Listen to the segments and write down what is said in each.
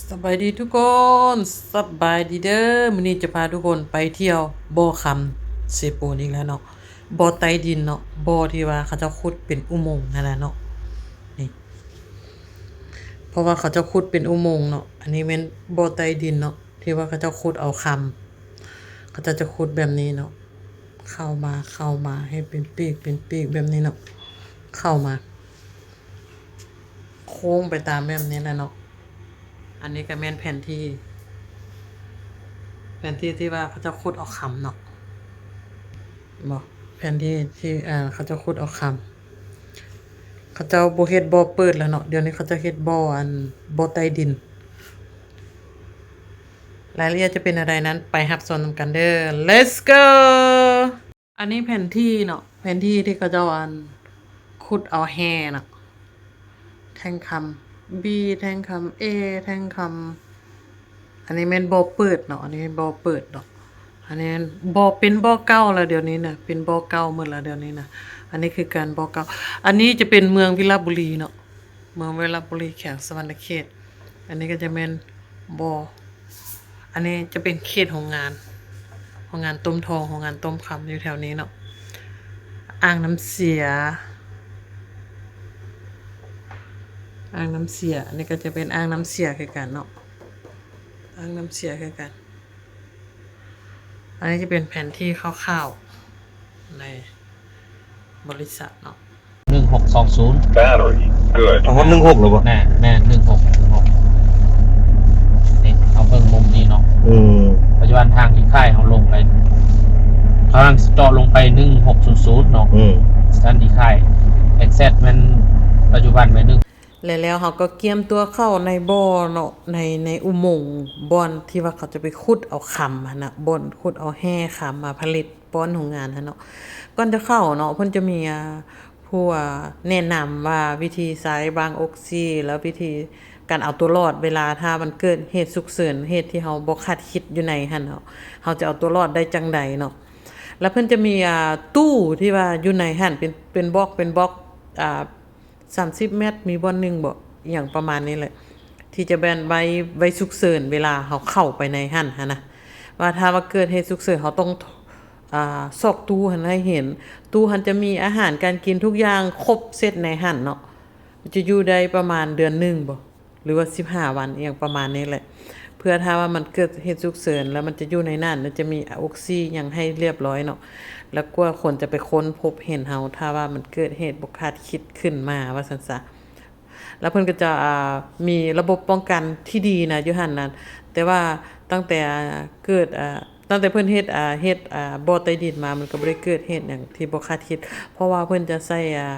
ສະບາຍດີທຸກຄົນ ສະບາຍດີເດີ. ມື້ນີ້ຈະພາທຸກຄົນໄປທ່ຽວບໍ່ຄຳເຊໂປນອີກແລ້ວເນາະ, ບໍ່ໃຕ້ດິນເນາະ, ບໍ່ທີ່ວ່າເຂົາເຈົ້າຂຸດເປັນອຸໂມງຫັ້ນນະເນາະ. ນີ້ ເພາະວ່າເຂົາເຈົ້າຂຸດເປັນອຸໂມງເນາະ. ອັນນີ້ແມ່ນບໍ່ໃຕ້ດິນເນາະ ທີ່ວ່າເຂົາເຈົ້າຂຸດເອົາຄຳ. ເຂົາເຈົ້າຈະຂຸດແບບນີ້ເນາະ, ເຂົ້າມາ ເຂົ້າມາ ເຮັດເປັນປີກ ເປັນປີກແບບນີ້ເນາະ, ເຂົ້າມາ ໂຄ້ງໄປຕາມແບບນີ້ແຫຼະເນາະ. ອັນນີ້ກໍແມ່ນແຜນທີ່ ແຜນທີ່ທີ່ວ່າເຂົາເຈົ້າຂຸດເອົາຄຳເນາະ, ເຫັນບໍ່? ແຜນທີ່ທີ່ ເຂົາເຈົ້າຂຸດເອົາຄຳ. ເຂົາເຈົ້າບໍ່ເຮັດບໍ່ເປີດແລ້ວເນາະ, ດຽວນີ້ເຂົາເຈົ້າເຮັດບໍ່ ອັນ ບໍ່ໃຕ້ດິນ. ລາຍລະອຽດຈະເປັນແນວໃດນັ້ນ ໄປຮັບຊົມນຳກັນເດີ. Let's go! ອັນນີ້ແຜນທີ່ເນາະ, ແຜນທີ່ທີ່ເຂົາເຈົ້າ ອັນ ຂຸດເອົາແຮ່ເນາະ, ແທ່ງຄຳ B ແທ່ງຄຳ A ແທ່ງຄຳ. ອັນນີ້ແມ່ນບໍ່ເປີດເນາະ, ອັນນີ້ບໍ່ເປີດເນາະ. ອັນນີ້ບໍ່ ເປັນບໍ່ເກົ່າແລ້ວດຽວນີ້ນະ, ເປັນບໍ່ເກົ່າໝົດແລ້ວດຽວນີ້ນະ. ອັນນີ້ຄືການບໍ່ເກົ່າ. ອັນນີ້ຈະເປັນເມືອງວິລະບູລີເນາະ, ເມືອງວິລະບູລີ ແຂວງສະຫວັນນະເຂດ. ອັນນີ້ກໍຈະແມ່ນບໍ່ ອັນນີ້ຈະເປັນເຂດໂຮງງານ ໂຮງງານຕົ້ມທອງ ໂຮງງານຕົ້ມຄຳ ຢູ່ແຖວນີ້ເນາະ. ອ່າງນ້ຳເສຍ ອ່າງນ້ຳເສຍ ອັນນີ້ກໍຈະເປັນອ່າງນ້ຳເສຍຄືກັນເນາະ, ອ່າງນ້ຳເສຍຄືກັນ. ອັນນີ້ຈະເປັນແຜນທີ່ຄ່າວໆໃນບໍລິສັດເນາະ. ໜຶ່ງຫົກສອງສູນ Battery good ເອົາຮອດໜຶ່ງຫົກແລ້ວບໍ່? ແມ່ນ ແມ່ນ ໜຶ່ງຫົກ ໜຶ່ງຫົກ. ນີ້ ເຮົາເບິ່ງມຸມນີ້ເນາະ. ເອີ ປັດຈຸບັນທາງທີ່ຄ້າຍເຮົາລົງໄປ ເຮົາກຳລັງເຈາະລົງໄປໜຶ່ງຫົກສູນສູນເນາະ. ເອີ ສະຖານທີ່ຄ້າຍ exact ແມ່ນປັດຈຸບັນແມ່ນໜຶ່ງ ແລະ ແລ້ວເຮົາກໍກຽມຕົວເຂົ້າໃນບໍ່ເນາະ, ໃນ ໃນອຸໂມງ ບ່ອນທີ່ວ່າເຂົາຈະໄປຂຸດເອົາຄຳຫັ້ນນະ, ບ່ອນຂຸດເອົາແຮ່ຄຳມາຜະລິດ ປ້ອນໂຮງງານຫັ້ນເນາະ. ກ່ອນຈະເຂົ້າເນາະ ເພິ່ນຈະມີ ອ່າ ຜູ້ ອ່າ ແນະນຳວ່າວິທີໃຊ້ບັ້ງອົກຊີ ແລ້ວວິທີການເອົາຕົວລອດ ເວລາຖ້າມັນເກີດເຫດສຸກເສີນ ເຫດທີ່ເຮົາບໍ່ຄາດຄິດຢູ່ໃນຫັ້ນເນາະ, ເຮົາຈະເອົາຕົວລອດໄດ້ຈັ່ງໃດເນາະ. ແລ້ວເພິ່ນຈະມີ ອ່າ ຕູ້ທີ່ວ່າຢູ່ໃນຫັ້ນ ເປັນ ເປັນບລັອກ ເປັນບລັອກ ອ່າ ສາມສິບແມັດ ມີບ່ອນໜຶ່ງບໍ ອີ່ຫຍັງປະມານນີ້ແຫຼະ ທີ່ຈະແມ່ນໄວ້ ໄວ້ສຸກເສີນເວລາເຮົາເຂົ້າໄປໃນຫັ້ນຫັ້ນນະ, ວ່າຖ້າວ່າເກີດເຫດສຸກເສີນ ເຮົາຕ້ອງ ອ່າ ຊອກຕູ້ຫັ້ນໃຫ້ເຫັນ. ຕູ້ຫັ້ນຈະມີອາຫານການກິນທຸກຢ່າງຄົບເສັດໃນຫັ້ນເນາະ, ຈະຢູ່ໄດ້ປະມານເດືອນໜຶ່ງບໍ ຫຼືວ່າສິບຫ້າວັນ ອີ່ຫຍັງປະມານນີ້ແຫຼະ, ເພື່ອຖ້າວ່າມັນເກີດເຫດສຸກເສີນ ແລ້ວມັນຈະຢູ່ໃນນັ້ນ ແລ້ວຈະມີອົກຊີຫຍັງໃຫ້ລຽບລ້ອຍເນາະ, ແລ້ວກວ່າຄົນຈະໄປຄົ້ນພົບເຫັນເຮົາ ຖ້າວ່າມັນເກີດເຫດບໍ່ຄາດຄິດຂຶ້ນມາ ວ່າຊັ້ນຊະ. ແລ້ວເພິ່ນກໍຈະ ອ່າ ມີລະບົບປ້ອງກັນທີ່ດີນະ ຢູ່ຫັ້ນນະ, ແຕ່ວ່າຕັ້ງແຕ່ ອ່າ ເກີດ ອ່າ ຕັ້ງແຕ່ເພິ່ນເຮັດ ອ່າ ເຮັດ ອ່າ ບໍ່ໃຕ້ດິນມາ ມັນກໍບໍ່ໄດ້ເກີດເຫດຫຍັງທີ່ບໍ່ຄາດຄິດ, ເພາະວ່າເພິ່ນຈະໃສ່ ອ່າ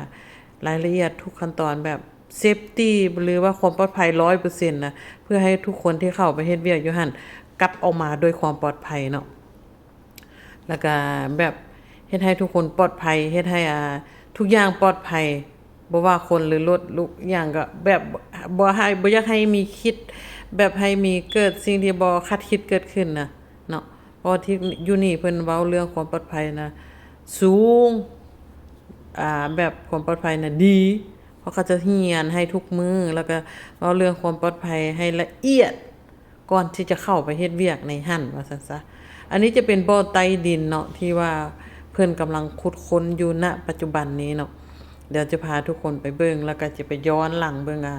ລາຍລະອຽດທຸກຂັ້ນຕອນ ແບບ safety ຫຼືວ່າຄວາມປອດໄພຮ້ອຍເປີເຊັນນະ, ເພື່ອໃຫ້ທຸກຄົນທີ່ເຂົ້າໄປເຮັດວຽກຢູ່ຫັ້ນ ກັບອອກມາດ້ວຍຄວາມປອດໄພເນາະ, ແລ້ວກະແບບເຮັດໃຫ້ທຸກຄົນປອດໄພ ເຮັດໃຫ້ ອ່າ ທຸກຢ່າງປອດໄພ, ບໍ່ວ່າຄົນ ຫຼື ລົດ ລູກ ຫຍັງ ກະແບບບໍ່ໃຫ້ ບໍ່ຢາກໃຫ້ມີຄິດ ແບບໃຫ້ມີເກີດສິ່ງທີ່ບໍ່ຄາດຄິດເກີດຂຶ້ນນະເນາະ. ເພາະວ່າທີ່ຢູ່ນີ້ເພິ່ນເວົ້າເລື່ອງຄວາມປອດໄພນະສູງ ອ່າ ແບບຄວາມປອດໄພນະດີ, ເພາະເຂົາຈະຮຽນໃຫ້ທຸກມື້ ແລ້ວກະເວົ້າເລື່ອງຄວາມປອດໄພໃຫ້ລະອຽດ ກ່ອນທີ່ຈະເຂົ້າໄປເຮັດວຽກໃນຫັ້ນ ວ່າຊັ້ນຊະ. ອັນນີ້ຈະເປັນບໍ່ໃຕ້ດິນເນາະ ທີ່ວ່າເພິ່ນກຳລັງຂຸດຄົ້ນຢູ່ ນະ ປັດຈຸບັນນີ້ເນາະ. ດຽວຈະພາທຸກຄົນໄປເບິ່ງ ແລ້ວກະຈະໄປຍ້ອນຫຼັງເບິ່ງ ອ່າ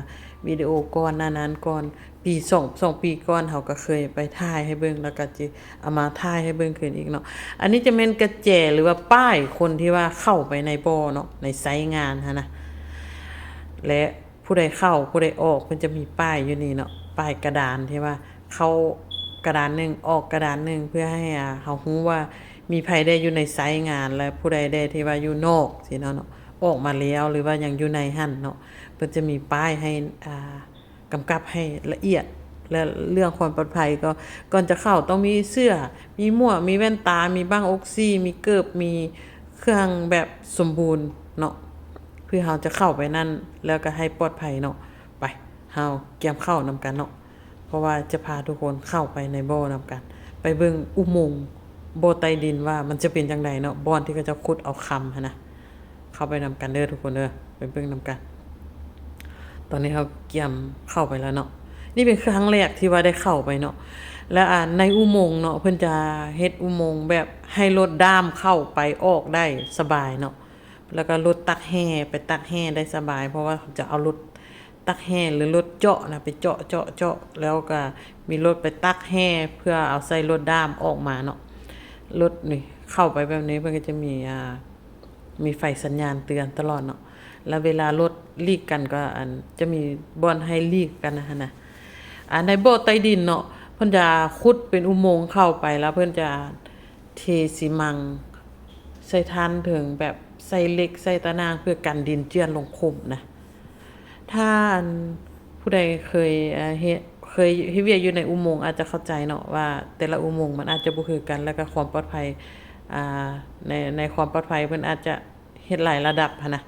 ວິດີໂອກ່ອນໜ້ານັ້ນກ່ອນ ປີສອງ ສອງປີກ່ອນ ເຮົາກໍເຄີຍໄປຖ່າຍໃຫ້ເບິ່ງ ແລ້ວກໍຈະເອົາມາຖ່າຍໃຫ້ເບິ່ງຄືນອີກເນາະ. ອັນນີ້ຈະແມ່ນກະແຈ ຫຼືວ່າປ້າຍຄົນທີ່ວ່າເຂົ້າໄປໃນບໍ່ເນາະ ໃນໄຊງານຫັ້ນນະ ແລະ ຜູ້ໃດເຂົ້າ ຜູ້ໃດອອກ ເພິ່ນຈະມີປ້າຍຢູ່ນີ້ເນາະ, ປ້າຍກະດານທີ່ວ່າເຂົ້າກະດານໜຶ່ງ ອອກກະດານໜຶ່ງ ເພື່ອໃຫ້ ອ່າ ເຮົາຮູ້ວ່າມີໃຜແດ່ຢູ່ໃນໄຊງານ ແລະ ຜູ້ໃດແດ່ທີ່ວ່າຢູ່ນອກຊີ້ນະເນາະ, ອອກມາແລ້ວ ຫຼືວ່າຍັງຢູ່ໃນຫັ້ນເນາະ. ເພິ່ນຈະມີປ້າຍໃຫ້ ອ່າ ກຳກັບໃຫ້ລະອຽດ ແລະ ເລື່ອງຄວາມປອດໄພກໍ ກ່ອນຈະເຂົ້າຕ້ອງມີເສື້ອ ມີໝວກ ມີແວ່ນຕາ ມີບັ້ງອົກຊີ ມີເກີບ ມີເຄື່ອງແບບສົມບູນເນາະ ເພື່ອເຮົາຈະເຂົ້າໄປນັ້ນ ແລ້ວກໍໃຫ້ປອດໄພເນາະ. ໄປ ເຮົາກຽມເຂົ້ານຳກັນເນາະ ເພາະວ່າຈະພາທຸກຄົນເຂົ້າໄປໃນບໍ່ນຳກັນ ໄປເບິ່ງອຸໂມງບໍ່ໃຕ້ດິນວ່າມັນຈະເປັນຈັ່ງໃດເນາະ ບ່ອນທີ່ເຂົາເຈົ້າຂຸດເອົາຄຳຫັ້ນນະ. ເຂົ້າໄປນຳກັນເດີທຸກຄົນເດີ ໄປເບິ່ງນຳກັນ. ຕອນນີ້ເຮົາກຽມເຂົ້າໄປແລ້ວເນາະ, ນີ້ເປັນຄັ້ງແລກທີ່ວ່າໄດ້ເຂົ້າໄປເນາະ ແລ້ວ ອ່າ ໃນອຸໂມງເນາະ ເພິ່ນຈະເຮັດອຸໂມງແບບໃຫ້ລົດດ້າມເຂົ້າໄປອອກໄດ້ສະບາຍເນາະ ແລ້ວກໍລົດຕັກແຮ່ໄປຕັກແຮ່ໄດ້ສະບາຍ ເພາະວ່າເຂົາຈະເອົາລົດຕັກແຮ່ ຫຼື ລົດເຈາະນະ ໄປເຈາະ ເຈາະ ເຈາະ ແລ້ວກໍມີລົດໄປຕັກແຮ່ ເພື່ອເອົາໃສ່ລົດດ້າມອອກມາເນາະ. ລົດນີ້ເຂົ້າໄປແບບນີ້ ເພິ່ນກໍຈະມີ ອ່າ ມີໄຟສັນຍານເຕືອນຕະຫຼອດເນາະ ແລ້ວເວລາລົດຫຼີກກັນກໍ ອັນ ຈະມີບ່ອນໃຫ້ຫຼີກກັນຫັ້ນນະ. ອ່າ ໃນບໍ່ໃຕ້ດິນເນາະ ເພິ່ນຈະຂຸດເປັນອຸໂມງເຂົ້າໄປ ແລ້ວເພິ່ນຈະເທຊີມັງໃສ່ຖານເທິງ ແບບໃສ່ເຫຼັກ ໃສ່ຕາໜ່າງ ເພື່ອກັນດິນເຈື່ອນລົງຂຸມນະ. ຖ້າ ອັນ ຜູ້ໃດເຄີຍ ເອີ ເຮັດ ເຄີຍເຮັດວຽກຢູ່ໃນອຸໂມງອາດຈະເຂົ້າໃຈເນາະ ວ່າແຕ່ລະອຸໂມງມັນອາດຈະບໍ່ຄືກັນ ແລ້ວກໍຄວາມປອດໄພ ອ່າ ໃນ ໃນຄວາມປອດໄພເພິ່ນອາດຈະເຮັດຫຼາຍລະດັບຫັ້ນນະ.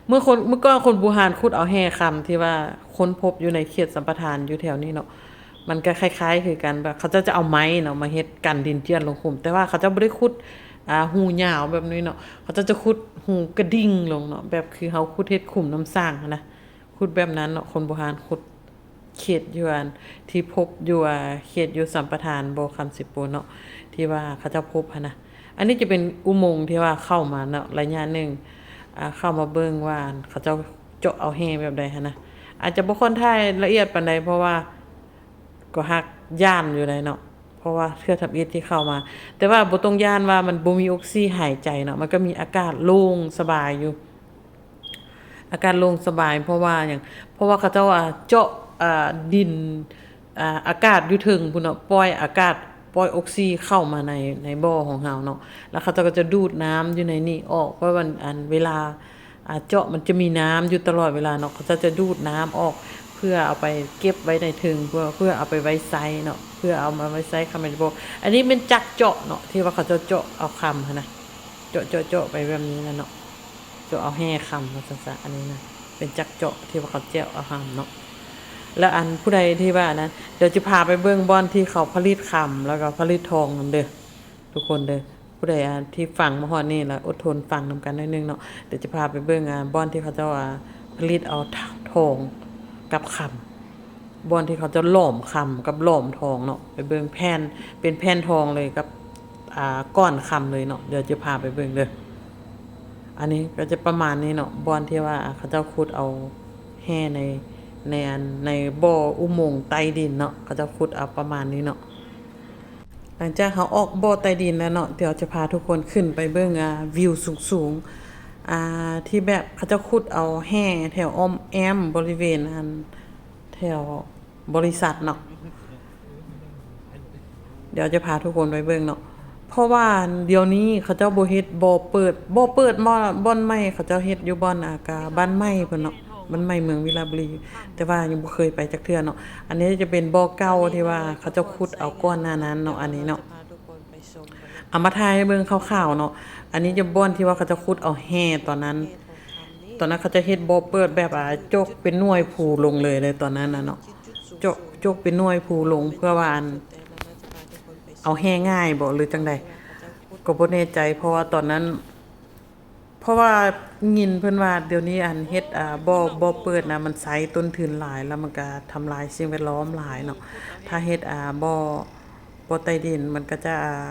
ເມື່ອຄົນ ເມື່ອກ່ອນຄົນບູຮານຂຸດເອົາແຮ່ຄຳທີ່ວ່າຄົ້ນພົບຢູ່ໃນເຂດສຳປະທານຢູ່ແຖວນີ້ເນາະ ມັນກໍຄ້າຍໆຄືກັນ ແບບເຂົາເຈົ້າຈະເອົາໄມ້ເນາະມາເຮັດກັນດິນເຈື່ອນລົງຂຸມ ແຕ່ວ່າເຂົາເຈົ້າບໍ່ໄດ້ຂຸດ ອ່າ ຮູຍາວແບບນີ້ເນາະ ເຂົາເຈົ້າຈະຂຸດຮູກະດິ່ງລົງເນາະ ແບບຄືເຮົາຂຸດເຮັດຂຸມນ້ຳສ້າງຫັ້ນນະ ຂຸດແບບນັ້ນເນາະ ຄົນບູຮານຂຸດເຂດຢູ່ ອັນ ທີ່ພົບຢູ່ ອ່າ ເຂດຢູ່ສຳປະທານບໍ່ຄຳເຊໂປເນາະ ທີ່ວ່າເຂົາເຈົ້າພົບຫັ້ນນະ. ອັນນີ້ຈະເປັນອຸໂມງທີ່ວ່າເຂົ້າມາເນາະ ໄລຍະໜຶ່ງ ອ່າ ເຂົ້າມາເບິ່ງວ່າ ອັນ ເຂົາເຈົ້າເຈາະເອົາແຮ່ແບບໃດຫັ້ນນະ ອາດຈະບໍ່ຄ່ອນຖ່າຍລະອຽດປານໃດ ເພາະວ່າ ກໍຮັກຢ້ານຢູ່ໃດເນາະ ເພາະວ່າເທື່ອທຳອິດທີ່ເຂົ້າມາ ແຕ່ວ່າບໍ່ຕ້ອງຢ້ານວ່າມັນບໍ່ມີອົກຊີຫາຍໃຈເນາະ ມັນກໍມີອາກາດໂລ່ງສະບາຍຢູ່ ອາກາດໂລ່ງສະບາຍ ເພາະວ່າຫຍັງ ເພາະວ່າເຂົາເຈົ້າ ອ່າ ເຈາະ ອ່າ ດິນ ອ່າ ອາກາດຢູ່ເທິງພຸ້ນເນາະ ປ່ອຍອາກາດ ປ່ອຍອົກຊີເຂົ້າມາໃນ ໃນບໍ່ຂອງເຮົາເນາະ ແລ້ວເຂົາເຈົ້າກໍຈະດູດນ້ຳຢູ່ໃນນີ້ອອກ ເພາະວ່າ ອັນ ເວລາ ອ່າ ເຈາະມັນຈະມີນ້ຳຢູ່ຕະຫຼອດເວລາເນາະ ເຂົາເຈົ້າຈະດູດນ້ຳອອກ ເພື່ອເອົາໄປເກັບໄວ້ໃນເທິງ ເພື່ອ ເພື່ອເອົາໄປໄວ້ໃຊ້ເນາະ ເພື່ອເອົາມາໄວ້ໃຊ້ຄຳໃນບໍ່. ອັນນີ້ແມ່ນຈັກເຈາະເນາະ ທີ່ວ່າເຂົາເຈົ້າເຈາະເອົາຄຳຫັ້ນນະ ເຈາະ ເຈາະ ເຈາະໄປແບບນີ້ແຫຼະເນາະ ເຈາະເອົາແຮ່ຄຳວ່າຊັ້ນຊະ. ອັນນີ້ນະ ເປັນຈັກເຈາະທີ່ວ່າເຂົາເຈາະເອົາຄຳເນາະ ແລ້ວ ອັນ ຜູ້ໃດທີ່ວ່າ ອັນ ນັ້ນ ດຽວຈະພາໄປເບິ່ງບ່ອນທີ່ເຂົາຜະລິດຄຳ ແລ້ວກໍຜະລິດທອງນຳເດີ ທຸກຄົນເດີ. ຜູ້ໃດ ອ່າ ທີ່ຟັງມາຮອດນີ້ລະ ອົດທົນຟັງນຳກັນໜ້ອຍໜຶ່ງເນາະ ດຽວຈະພາໄປເບິ່ງ ອ່າ ບ່ອນທີ່ເຂົາເຈົ້າ ອ່າ ຜະລິດເອົາ ທ- ທອງກັບຄຳ ບ່ອນທີ່ເຂົາເຈົ້າຫຼອມຄຳກັບຫຼອມທອງເນາະ ໄປເບິ່ງແຜ່ນ ເປັນແຜ່ນທອງເລີຍກັບ ອ່າ ກ້ອນຄຳເລີຍເນາະ ດຽວຈະພາໄປເບິ່ງເດີ. ອັນນີ້ກໍຈະປະມານນີ້ເນາະ ບ່ອນທີ່ວ່າ ອ່າ ເຂົາເຈົ້າຂຸດເອົາແຮ່ໃນ ໃນ ອັນ ໃນບໍ່ອຸໂມງໃຕ້ດິນເນາະ ເຂົາເຈົ້າຂຸດເອົາປະມານນີ້ເນາະ. ຫຼັງຈາກເຮົາອອກບໍ່ໃຕ້ດິນແລ້ວເນາະ ດຽວຈະພາທຸກຄົນຂຶ້ນໄປເບິ່ງ ອ່າ ວິວສູງໆ ອ່າ ທີ່ແບບເຂົາເຈົ້າຂຸດເອົາແຮ່ແຖວອ້ອມແອ້ມບໍລິເວນ ອັນ ແຖວບໍລິສັດເນາະ ດຽວຈະພາທຸກຄົນໄປເບິ່ງເນາະ ເພາະວ່າດຽວນີ້ເຂົາເຈົ້າບໍ່ເຮັດບໍ່ເປີດ ບໍ່ເປີດ ບ່ອນ ບ່ອນໃໝ່ ເຂົາເຈົ້າເຮັດຢູ່ບ່ອນ ອ່າ ກະບ້ານໃໝ່ພຸ້ນເນາະ ບ້ານໃໝ່ເມືອງວິລະບູລີ ແຕ່ວ່າຍັງບໍ່ເຄີຍໄປຈັກເທື່ອເນາະ. ອັນນີ້ຈະເປັນບໍ່ເກົ່າທີ່ວ່າເຂົາເຈົ້າຂຸດເອົາກ່ອນໜ້ານັ້ນເນາະ ອັນນີ້ເນາະ. ເອົາມາຖ່າຍໃຫ້ເບິ່ງຄ່າວໆເນາະ ອັນນີ້ຈະບ່ອນທີ່ວ່າເຂົາເຈົ້າຂຸດເອົາແຮ່ຕອນນັ້ນ ຕອນນັ້ນເຂົາເຈົ້າເຮັດບໍ່ເປີດແບບ ອ່າ ຈົກເປັນໜ່ວຍພູລົງເລີຍເລີຍຕອນນັ້ນນະເນາະ ຈົກ ຈົກເປັນໜ່ວຍພູລົງ ເພື່ອວ່າ ອັນ ເອົາແຮ່ງ່າຍບໍ ຫຼື ຈັ່ງໃດ ກໍບໍ່ແນ່ໃຈ ເພາະວ່າຕອນນັ້ນ ເພາະວ່າຍິນເພິ່ນວ່າດຽວນີ້ ອັນ ເຮັດ ອ່າ ບໍ່ ບໍ່ເປີດນະ ມັນໃຊ້ຕົ້ນທຶນຫຼາຍ ແລ້ວມັນກະທຳລາຍສິ່ງແວດລ້ອມຫຼາຍເນາະ. ຖ້າເຮັດ ອ່າ ບໍ່ ບໍ່ໃຕ້ດິນ ມັນກະຈະ ອ່າ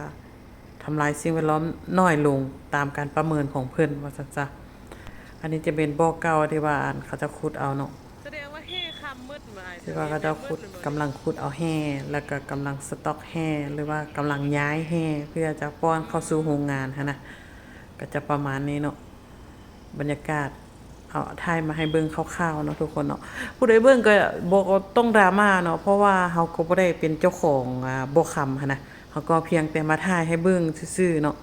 ທຳລາຍສິ່ງແວດລ້ອມໜ້ອຍລົງ ຕາມການປະເມີນຂອງເພິ່ນວ່າຊັ້ນຊະ. ອັນນີ້ຈະເປັນບໍ່ເກົ່າທີ່ວ່າ ອັນ ເຂົາເຈົ້າຂຸດເອົາເນາະ ສະແດງວ່າແຮ່ຄຳໝົດ ທີ່ວ່າເຂົາເຈົ້າຂຸດ ກຳລັງຂຸດເອົາແຮ່ ແລ້ວກໍກຳລັງສະຕັອກແຮ່ ຫຼືວ່າກຳລັງຍ້າຍແຮ່ ເພື່ອຈະປ້ອນເຂົ້າສູ່ໂຮງງານຫັ້ນນະ ກໍຈະປະມານນີ້ເນາະ. ບັນຍາກາດ ເອົາ ຖ່າຍມາໃຫ້ເບິ່ງຄ່າວໆເນາະທຸກຄົນເນາະ. ຜູ້ໃດເບິ່ງກໍບໍ່ຕ້ອງດຣາມາເນາະ ເພາະວ່າເຮົາກໍບໍ່ໄດ້ເປັນເຈົ້າຂອງ ອ່າ ບໍ່ຄຳຫັ້ນນະ ເຮົາກໍພຽງແຕ່ມາຖ່າຍໃຫ້ເບິ່ງຊື່ໆເນາະ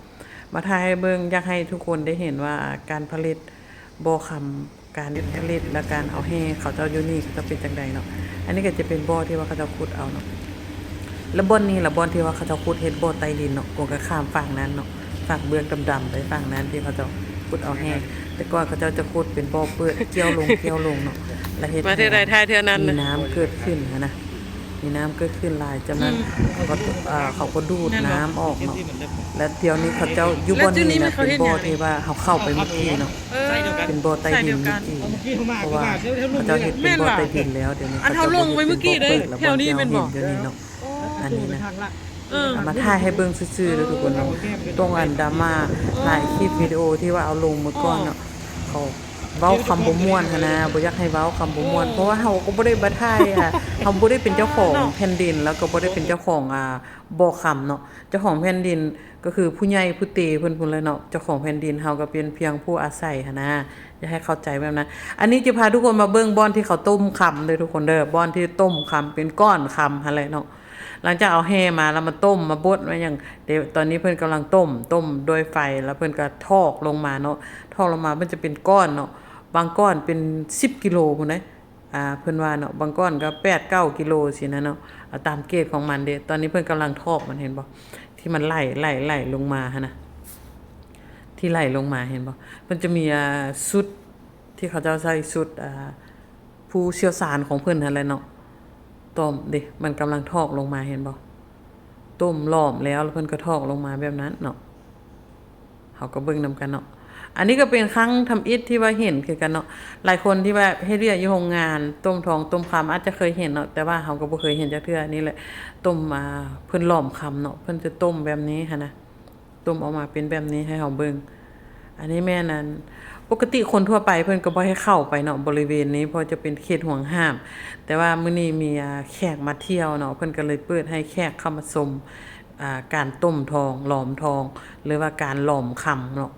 ມາຖ່າຍໃຫ້ເບິ່ງ ຢາກໃຫ້ທຸກຄົນໄດ້ເຫັນວ່າການຜະລິດບໍ່ຄຳ ການເຮັດຜະລິດ ແລະ ການເອົາແຮ່ເຂົາເຈົ້າຢູ່ນີ້ ເຂົາເຈົ້າເປັນຈັ່ງໃດເນາະ. ອັນນີ້ກໍຈະເປັນບໍ່ທີ່ວ່າເຂົາເຈົ້າຂຸດເອົາເນາະ ແລະ ບ່ອນນີ້ລະ ບ່ອນທີ່ວ່າເຂົາເຈົ້າຂຸດເຮັດບໍ່ໃຕ້ດິນເນາະ ກົງກັນຂ້າມຝັ່ງນັ້ນເນາະ ຟາກເບື້ອງດຳໆໄປຝັ່ງນັ້ນ ທີ່ເຂົາເຈົ້າຂຸດເອົາແຮ່. ແຕ່ກ່ອນເຂົາເຈົ້າຈະຂຸດເປັນບໍ່ເປີດ ກ່ຽວລົງ ກ່ຽວລົງເນາະ ແລະ ເຮັດ ມາເທື່ອໃດຖ່າຍເທື່ອນັ້ນ ມີນ້ຳເກີດຂຶ້ນຫັ້ນນະ. ມີນ້ຳເກີດຂຶ້ນຫຼາຍ ຈາກນັ້ນ ອືມ ກໍ ເຂົາກໍດູດນ້ຳອອກເນາະ ແມ່ນບໍ່? ແລ້ວດຽວນີ້ເຂົາເຈົ້າຢູ່ບ່ອນນີ້ນະ ເປັນບໍ່ທີ່ວ່າເຮົາເຂົ້າໄປເມື່ອກີ້ເນາະ ເອີ ເປັນບໍ່ໃຕ້ດິນເມື່ອກີ້ ເພາະວ່າເຂົາເຈົ້າເຮັດເປັນບໍ່ໃຕ້ດິນແລ້ວ ດຽວນີ້ເຂົາເຈົ້າບໍ່ເຮັດເປັນບໍ່ເປີດແລ້ວ ບ່ອນທີ່ເຮົາເຫັນດຽວນີ້ເນາະ ອັນນີ້ນະ ເອີ ເອົາມາຖ່າຍໃຫ້ເບິ່ງຊື່ໆເດີທຸກຄົນເນາະ ຕ້ອງອັນດຣາມາຫຼາຍຄລິບວິດີໂອທີ່ວ່າເອົາລົງມື້ກ່ອນເນາະ ເຂົາເວົ້າຄຳບໍ່ມ່ວນຫັ້ນນະ ບໍ່ຢາກໃຫ້ເວົ້າຄຳບໍ່ມ່ວນ ເພາະວ່າເຮົາກໍບໍ່ໄດ້ມາຖ່າຍ ເຮົາບໍ່ໄດ້ເປັນເຈົ້າຂອງແຜ່ນດິນ ແລ້ວກໍບໍ່ໄດ້ເປັນເຈົ້າຂອງ ອ່າ ບໍ່ຄຳເນາະ ເຈົ້າຂອງແຜ່ນດິນກໍຄືຜູ້ໃຫຍ່ຜູ້ເຕເພິ່ນພຸ້ນແຫຼະເນາະ ເຈົ້າຂອງແຜ່ນດິນ ເຮົາກໍເປັນພຽງຜູ້ອາໄສຫັ້ນນະ ຢາກໃຫ້ເຂົ້າໃຈແບບນັ້ນ ອັນນີ້ຈະພາທຸກຄົນມາເບິ່ງບ່ອນທີ່ເຂົາຕົ້ມຄຳເດີທຸກຄົນເດີ ບ່ອນທີ່ຕົ້ມຄຳເປັນກ້ອນຄຳຫັ້ນແຫຼະເນາະ ຫຼັງຈາກເອົາແຮ່ມາແລ້ວມາຕົ້ມມາບົດມາຫຍັງ ແຕ່ຕອນນີ້ເພິ່ນກຳລັງຕົ້ມ ຕົ້ມດ້ວຍໄຟ ແລ້ວເພິ່ນກໍຖອກລົງມາເນາະ ຖອກລົງມາມັນຈະເປັນກ້ອນເນາະ ບາງກ້ອນເປັນສິບກິໂລພຸ້ນເດ້ ອ່າ ເພິ່ນວ່າເນາະ ບາງກ້ອນກໍແປດເກົ້າກິໂລຊີ້ນະເນາະ ເອົາຕາມເກດຂອງມັນເດ້ ຕອນນີ້ເພິ່ນກຳລັງຖອກມັນ ເຫັນບໍ່ ທີ່ມັນໄຫຼ ໄຫຼ ໄຫຼລົງມາຫັ້ນນະ ທີ່ໄຫຼລົງມາ ເຫັນບໍ່ ເພິ່ນຈະມີ ອ່າ ຊຸດທີ່ເຂົາເຈົ້າໃສ່ ຊຸດ ອ່າ ຜູ້ຊ່ຽວຊານຂອງເພິ່ນຫັ້ນແຫຼະເນາະ ຕ້ອມເດ້ ມັນກຳລັງຖອກລົງມາ ເຫັນບໍ່ ຕົ້ມຫຼອມແລ້ວ ແລ້ວເພິ່ນກໍຖອກລົງມາແບບນັ້ນເນາະ ເຮົາກໍເບິ່ງນຳກັນເນາະ ອັນນີ້ກໍເປັນຄັ້ງທຳອິດທີ່ວ່າເຫັນຄືກັນເນາະ ຫຼາຍຄົນທີ່ວ່າເຮັດວຽກຢູ່ໂຮງງານຕົ້ມທອງຕົ້ມຄຳອາດຈະເຄີຍເຫັນເນາະ ແຕ່ວ່າເຮົາກໍບໍ່ເຄີຍເຫັນຈັກເທື່ອ ອັນນີ້ແຫຼະ ຕົ້ມ ອ່າ ເພິ່ນຫຼອມຄຳເນາະ ເພິ່ນຈະຕົ້ມແບບນີ້ຫັ້ນນະ ຕົ້ມອອກມາເປັນແບບນີ້ໃຫ້ເຮົາເບິ່ງ ອັນນີ້ແມ່ນອັນ ປົກກະຕິຄົນທົ່ວໄປເພິ່ນກໍບໍ່ໃຫ້ເຂົ້າໄປເນາະ ບໍລິເວນນີ້ ເພາະຈະເປັນເຂດຫວງຫ້າມ ແຕ່ວ່າມື້ນີ້ມີ ອ່າ ແຂກມາທ່ຽວເນາະ ເພິ່ນກໍເລີຍເປີດໃຫ້ແຂກເຂົ້າມາຊົມ ອ່າ ການຕົ້ມທອງ ຫຼອມທອງ ຫຼືວ່າການຫຼອມຄຳເນາະ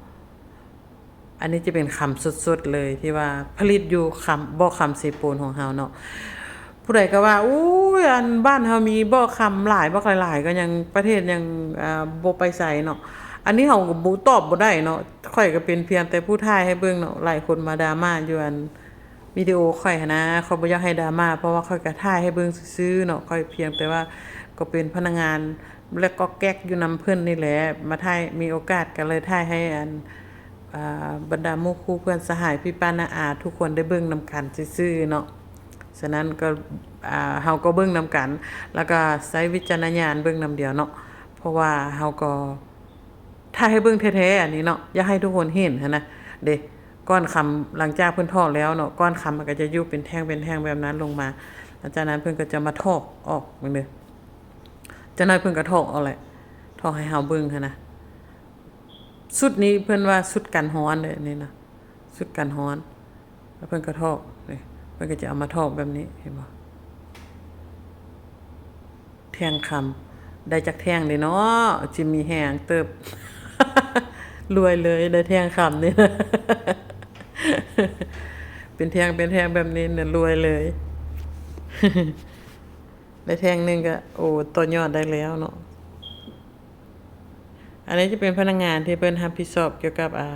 ອັນນີ້ຈະເປັນຄຳສົດໆເລີຍ ທີ່ວ່າຜະລິດຢູ່ຄຳ ບໍ່ຄຳເຊໂປນຂອງເຮົາເນາະ ຜູ້ໃດກໍວ່າ ໂອ້ຍ ອັນບ້ານເຮົາມີບໍ່ຄຳຫຼາຍບັກຫຼາຍໆ ກໍຍັງ ປະເທດຍັງ ອ່າ ບໍ່ໄປໃສເນາະ ອັນນີ້ເຮົາກໍບໍ່ຕອບບໍ່ໄດ້ເນາະ ຂ້ອຍກໍເປັນພຽງແຕ່ຜູ້ຖ່າຍໃຫ້ເບິ່ງເນາະ ຫຼາຍຄົນມາດຣາມາຢູ່ອັນ ວິດີໂອຂ້ອຍຫັ້ນນະ ຂ້ອຍບໍ່ຢາກໃຫ້ດຣາມາ ເພາະວ່າຂ້ອຍກໍຖ່າຍໃຫ້ເບິ່ງຊື່ໆເນາະ ຂ້ອຍພຽງແຕ່ວ່າກໍເປັນພະນັກງານແລກກອກແກກຢູ່ນຳເພິ່ນນີ້ແຫຼະ ມາຖ່າຍ ມີໂອກາດກໍເລີຍຖ່າຍໃຫ້ອັນ ອ່າ ບັນດາໝູ່ຄູ່ເພື່ອນສະຫາຍ ພີ່ປ້ານ້າອາທຸກຄົນໄດ້ເບິ່ງນຳກັນຊື່ໆເນາະ ສະນັ້ນກໍ ອ່າ ເຮົາກໍເບິ່ງນຳກັນ ແລ້ວກໍໃຊ້ວິຈາລະນະຍານເບິ່ງນຳດຽວເນາະ ເພາະວ່າເຮົາກໍ ຖ້າໃຫ້ເບິ່ງແທ້ໆ ອັນນີ້ເນາະ ຢາກໃຫ້ທຸກຄົນເຫັນຫັ້ນນະ ເດ້ ກ້ອນຄຳ ຫຼັງຈາກເພິ່ນຖອກແລ້ວເນາະ ກ້ອນຄຳມັນກໍຈະຢູ່ເປັນແທ່ງເປັນແທ່ງແບບນັ້ນລົງມາ ຫຼັງຈາກນັ້ນເພິ່ນກໍຈະມາຖອກອອກເບິ່ງເດີ ຈັກໜ້ອຍເພິ່ນກໍຖອກອອກແຫຼະ ຖອກໃຫ້ເຮົາເບິ່ງຫັ້ນນະ ຊຸດນີ້ເພິ່ນວ່າຊຸດກັນຮ້ອນເດ້ ອັນນີ້ນະ ຊຸດກັນຮ້ອນ ແລ້ວເພິ່ນກໍຖອກ ນີ້ ເພິ່ນກໍຈະເອົາມາຖອກແບບນີ້ ເຫັນບໍ່? ແທ່ງຄຳ ໄດ້ຈັກແທ່ງເດເນາະ ຊິມີແຮງເຕີບ ລວຍເລີຍ ໄດ້ແທ່ງຄຳນີ້ ເປັນແທ່ງ ເປັນແທ່ງແບບນີ້ນະ ລວຍເລີຍ ໄດ້ແທ່ງໜຶ່ງກໍ ໂອ້ ຕໍ່ຍອດໄດ້ແລ້ວເນາະ. ອັນນີ້ຈະເປັນພະນັກງານທີ່ເພິ່ນຮັບຜິດຊອບກ່ຽວກັບ ອ່າ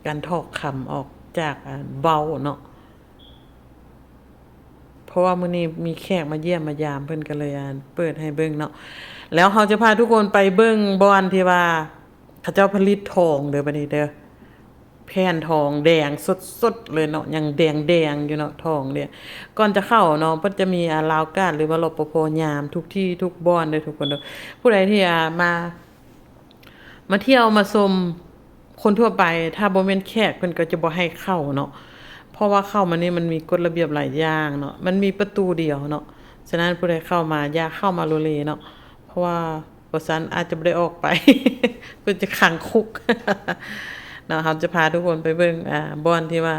ການຖອກຄຳອອກຈາກ ອ່າ ເບົ້າເນາະ ເພາະວ່າມື້ນີ້ມີແຂກມາຢ້ຽມມາຢາມ ເພິ່ນກໍເລີຍ ອ່າ ເປີດໃຫ້ເບິ່ງເນາະ ແລ້ວເຮົາຈະພາທຸກຄົນໄປເບິ່ງບ່ອນທີ່ວ່າເຂົາເຈົ້າຜະລິດທອງເດີ ບັດນີ້ເດີ ແຜ່ນທອງແດງສົດໆເລີຍເນາະ ຍັງແດງໆຢູ່ເນາະ ທອງເດ. ກ່ອນຈະເຂົ້າເນາະ ເພິ່ນຈະມີ ອ່າ ລາວກາດ ຫຼືວ່າ ລປພ ຍາມທຸກທີ່ທຸກບ່ອນເດີທຸກຄົນເດີ. ຜູ້ໃດທີ່ ອ່າ ມາ ມາທ່ຽວມາຊົມ ຄົນທົ່ວໄປ ຖ້າບໍ່ແມ່ນແຂກ ເພິ່ນກໍຈະບໍ່ໃຫ້ເຂົ້າເນາະ ເພາະວ່າເຂົ້າມານີ້ມັນມີກົດລະບຽບຫຼາຍຢ່າງເນາະ ມັນມີປະຕູດຽວເນາະ. ສະນັ້ນຜູ້ໃດເຂົ້າມາ ຢ່າເຂົ້າມາໂລເລເນາະ ເພາະວ່າ ບໍ່ຊັ້ນອາດຈະບໍ່ໄດ້ອອກໄປ ເພິ່ນຈະຂັງຄຸກເນາະ. ເຮົາຈະພາທຸກຄົນໄປເບິ່ງ ອ່າ ບ່ອນທີ່ວ່າ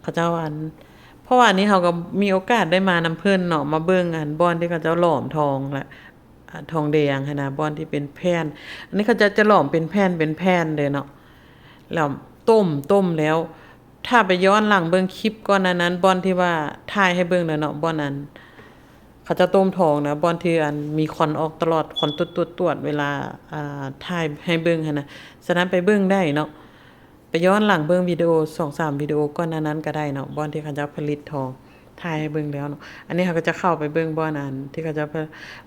ເຂົາເຈົ້າ ອັນ ເພາະວ່າອັນນີ້ເຮົາກໍມີໂອກາດໄດ້ມານຳເພິ່ນເນາະ ມາເບິ່ງ ອັນ ບ່ອນທີ່ເຂົາເຈົ້າຫຼອມທອງ ແລະ ອ່າ ທອງແດງຫັ້ນນະ ບ່ອນທີ່ເປັນແຜ່ນ ອັນນີ້ເຂົາເຈົ້າຈະຫຼອມເປັນແຜ່ນ ເປັນແຜ່ນເດ້ເນາະ ແລ້ວຕົ້ມ ຕົ້ມແລ້ວ ຖ້າໄປຍ້ອນຫຼັງເບິ່ງຄລິບກ່ອນໜ້ານັ້ນ ບ່ອນທີ່ວ່າຖ່າຍໃຫ້ເບິ່ງແລ້ວເນາະ ບ່ອນອັນ ເຂົາເຈົ້າຕົ້ມທອງນະ ບ່ອນທີ່ ອັນ ມີຄວັນອອກຕະຫຼອດ ຄວັນຕວດໆ ເວລາ ອ່າ ຖ່າຍໃຫ້ເບິ່ງຫັ້ນນະ. ສະນັ້ນໄປເບິ່ງໄດ້ເນາະ ໄປຍ້ອນຫຼັງເບິ່ງວິດີໂອສອງສາມວິດີໂອກ່ອນໜ້ານັ້ນກໍໄດ້ເນາະ ບ່ອນທີ່ເຂົາເຈົ້າຜະລິດທອງ ຖ່າຍໃຫ້ເບິ່ງແລ້ວເນາະ. ອັນນີ້ເຮົາກໍຈະເຂົ້າໄປເບິ່ງບ່ອນ ອັນ ທີ່ເຂົາເຈົ້າ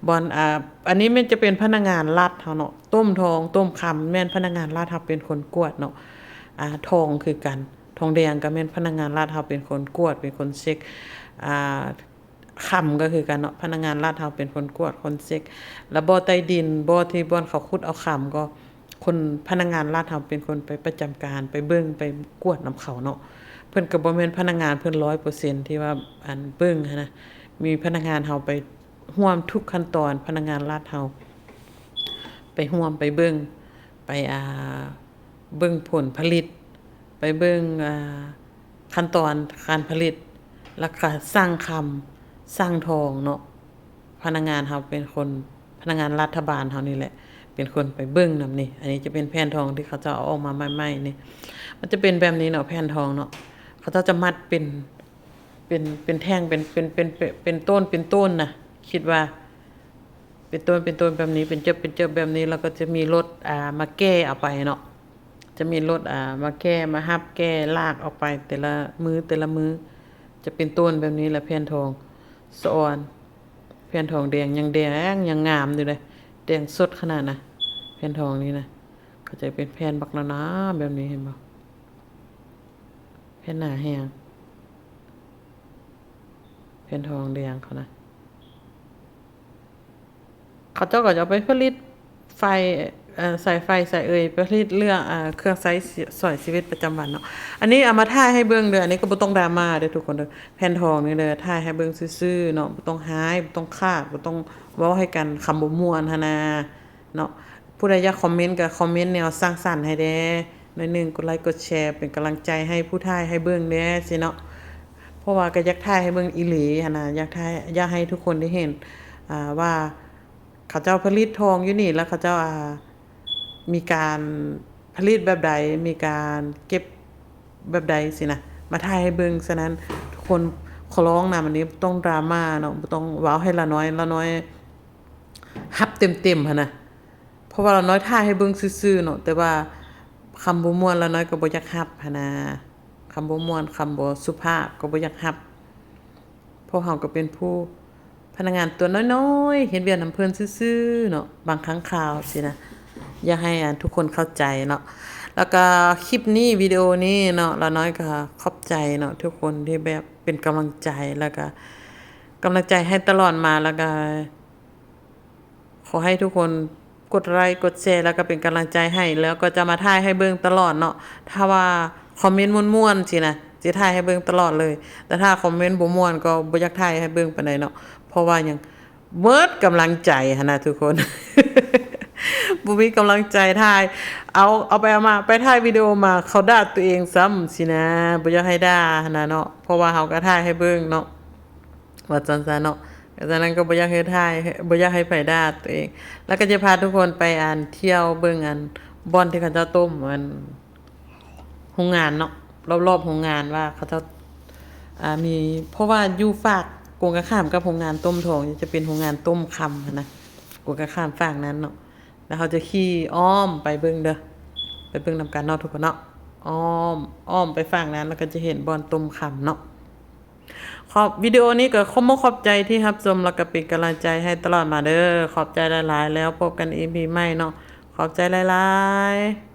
ບ່ອນ ອ່າ ອັນນີ້ແມ່ນຈະເປັນພະນັກງານລັດເຮົາເນາະ ຕົ້ມທອງ ຕົ້ມຄຳ ແມ່ນພະນັກງານລັດເຮົາເປັນຄົນກວດເນາະ ອ່າ ທອງຄືກັນ ທອງແດງກໍແມ່ນພະນັກງານລັດເຮົາເປັນຄົນກວດ ເປັນຄົນເຊັກ ອ່າ ຄຳກໍຄືກັນເນາະ ພະນັກງານລັດເຮົາເປັນຄົນກວດຄົນເຊັກ ແລ້ວບໍ່ໃຕ້ດິນ ບໍ່ທີ່ບ່ອນເຂົາຂຸດເອົາຄຳກໍ ຄົນ ພະນັກງານລັດເຮົາເປັນຄົນໄປປະຈຳການ ໄປເບິ່ງ ໄປກວດນຳເຂົາເນາະ ເພິ່ນກໍບໍ່ແມ່ນພະນັກງານເພິ່ນຮ້ອຍເປີເຊັນທີ່ວ່າ ອັນ ເບິ່ງຫັ້ນນະ ມີພະນັກງານເຮົາໄປຮ່ວມທຸກຂັ້ນຕອນ ພະນັກງານລັດເຮົາໄປຮ່ວມ ໄປເບິ່ງ ໄປ ອ່າ ເບິ່ງຜົນຜະລິດ ໄປເບິ່ງ ອ່າ ຂັ້ນຕອນການຜະລິດ ແລ້ວກະສັ່ງຄຳ ສັ່ງທອງເນາະ ພະນັກງານເຮົາເປັນຄົນ ພະນັກງານລັດຖະບານເຮົານີ້ແຫຼະ ເປັນຄົນໄປເບິ່ງນຳນີ້ ອັນນີ້ຈະເປັນແຜ່ນທອງທີ່ເຂົາເຈົ້າເອົາອອກມາໃໝ່ໆນີ້ ມັນຈະເປັນແບບນີ້ເນາະ ແຜ່ນທອງເນາະ ເຂົາເຈົ້າຈະມັດເປັນ ເປັນ ເປັນແທ່ງ ເປັນ ເປັນ ເປັນ ເປັນ ເປັນໂຕນ ເປັນໂຕນນະ ຄິດວ່າ ເປັນໂຕນ ເປັນໂຕນແບບນີ້ ເປັນເຈີບ ເປັນເຈີບແບບນີ້ ແລ້ວກໍຈະມີລົດ ອ່າ ມາແກ່ເອົາໄປເນາະ ຈະມີລົດ ອ່າ ມາແກ່ ມາຮັບແກ່ ລາກອອກໄປແຕ່ລະມື້ ແຕ່ລະມື້ ຈະເປັນໂຕນແບບນີ້ແຫຼະ ແຜ່ນທອງສະອອນ ແຜ່ນທອງແດງ ຍັງແດງ ຍັງງາມຢູ່ເດ້ ແດງສົດຂະໜາດນະ ແຜ່ນທອງນີ້ນະ ເຂົາເຈົ້າເປັນແຜ່ນບັກໜາໆ ແບບນີ້ ເຫັນບໍ່? ແຜ່ນໜາແຮງ ແຜ່ນທອງແດງເຂົານະ ເຂົາເຈົ້າກໍຈະເອົາໄປຜະລິດໄຟ ເອີ ສາຍໄຟ ສາຍເອີຍ ຜະລິດເລື່ອງ ເອີ ເຄື່ອງໃຊ້ສອຍຊີວິດປະຈຳວັນເນາະ ອັນນີ້ເອົາມາຖ່າຍໃຫ້ເບິ່ງເດີ ອັນນີ້ກໍບໍ່ຕ້ອງດຣາມາເດີທຸກຄົນເດີ ແຜ່ນທອງນີ້ເດີ ຖ່າຍໃຫ້ເບິ່ງຊື່ໆເນາະ ບໍ່ຕ້ອງຮ້າຍ ບໍ່ຕ້ອງຄາດ ບໍ່ຕ້ອງເວົ້າໃຫ້ກັນ ຄຳບໍ່ມ່ວນຫັ້ນນະ ເນາະ ຜູ້ໃດຢາກຄອມເມັນກໍຄອມເມັນແນວສ້າງສັນໃຫ້ແດ່ໜ້ອຍໜຶ່ງ ກົດໄລກົດແຊເປັນກຳລັງໃຈໃຫ້ຜູ້ຖ່າຍໃຫ້ເບິ່ງແດ່ຊີ້ເນາະ ເພາະວ່າກໍຢາກຖ່າຍໃຫ້ເບິ່ງອີ່ຫຼີຫັ້ນນະ ຢາກຖ່າຍ ຢາກໃຫ້ທຸກຄົນໄດ້ເຫັນ ອ່າ ວ່າເຂົາເຈົ້າຜະລິດທອງຢູ່ນີ້ ແລ້ວເຂົາເຈົ້າ ອ່າ ມີການຜະລິດແບບໃດ ມີການເກັບແບບໃດຊີ້ນະ ມາຖ່າຍໃຫ້ເບິ່ງ ສະນັ້ນທຸກຄົນຂໍຮ້ອງນະ ອັນນີ້ບໍ່ຕ້ອງດຣາມາເນາະ ບໍ່ຕ້ອງເວົ້າໃຫ້ລານ້ອຍ ລານ້ອຍ ຮັບເຕັມໆຫັ້ນນະ ເພາະວ່າລານ້ອຍຖ່າຍໃຫ້ເບິ່ງຊື່ໆເນາະ ແຕ່ວ່າຄຳບໍ່ມ່ວນລານ້ອຍກໍບໍ່ຢາກຮັບຫັ້ນນະ ຄຳບໍ່ມ່ວນ ຄຳບໍ່ສຸພາບກໍບໍ່ຢາກຮັບ ເພາະເຮົາກໍເປັນຜູ້ ພະນັກງານຕົວນ້ອຍໆ ເຮັດວຽກນຳເພິ່ນຊື່ໆເນາະ ບາງຄັ້ງຄາວຊີ້ນະ ຢາກໃຫ້ ອ່າ ທຸກຄົນເຂົ້າໃຈເນາະ ແລ້ວກໍຄລິບນີ້ ວິດີໂອນີ້ເນາະ ລານ້ອຍກໍຂອບໃຈເນາະ ທຸກຄົນທີ່ແບບເປັນກຳລັງໃຈ ແລ້ວກໍກຳລັງໃຈໃຫ້ຕະຫຼອດມາ ແລ້ວກໍ ຂໍໃຫ້ທຸກຄົນກົດໄລກົດແຊ ແລ້ວກໍເປັນກຳລັງໃຈໃຫ້ ແລ້ວກໍຈະມາຖ່າຍໃຫ້ເບິ່ງຕະຫຼອດເນາະ ຖ້າວ່າຄອມເມັນມ່ວນໆຊີ້ນະ ຊິຖ່າຍໃຫ້ເບິ່ງຕະຫຼອດເລີຍ ແຕ່ຖ້າຄອມເມັນບໍ່ມ່ວນກໍບໍ່ຢາກຖ່າຍໃຫ້ເບິ່ງປານໃດເນາະ ເພາະວ່າຫຍັງ ໝົດກຳລັງໃຈຫັ້ນນະທຸກຄົນ ບໍ່ມີກຳລັງໃຈຖ່າຍ ເອົາ ເອົາໄປເອົາມາ ໄປຖ່າຍວິດີໂອມາ ເຂົາດ່າຕົວເອງຊ້ຳຊີ້ນະ ບໍ່ຢາກໃຫ້ດ່າຫັ້ນນະເນາະ ເພາະວ່າເຮົາກໍຖ່າຍໃຫ້ເບິ່ງເນາະ ວ່າຊັ້ນຊະເນາະ ກໍສະນັ້ນກໍບໍ່ຢາກໃຫ້ຖ່າຍ ບໍ່ຢາກໃຫ້ໃຜດ່າຕົວເອງ ແລ້ວກໍຈະພາທຸກຄົນໄປ ອັນ ທ່ຽວເບິ່ງ ອັນ ບ່ອນທີ່ເຂົາເຈົ້າຕົ້ມ ອັນ ໂຮງງານເນາະ ລອບໆໂຮງງານວ່າເຂົາເຈົ້າ ອ່າ ມີ ເພາະວ່າຢູ່ຟາກກົງກັນຂ້າມກັບໂຮງງານຕົ້ມທອງ ຈະເປັນໂຮງງານຕົ້ມຄຳຫັ້ນນະ ກົງກັນຂ້າມຟາກນັ້ນເນາະ ແລ້ວເຮົາຈະຂີ່ອ້ອມໄປເບິ່ງເດີ ໄປເບິ່ງນຳກັນເນາະທຸກຄົນເນາະ ອ້ອມ ອ້ອມໄປຟາກນັ້ນ ແລ້ວກໍຈະເຫັນບ່ອນຕົ້ມຄຳເນາະ. ຂອບ ວິດີໂອນີ້ກໍຂອບມກຂອບໃຈທີ່ຮັບຊົມ ແລ້ວກໍເປັນກຳລັງໃຈໃຫ້ຕະຫຼອດມາເດີ. ຂອບໃຈຫຼາຍໆ ແລ້ວພົບກັນອີພີໃໝ່ເນາະ. ຂອບໃຈຫຼາຍໆ.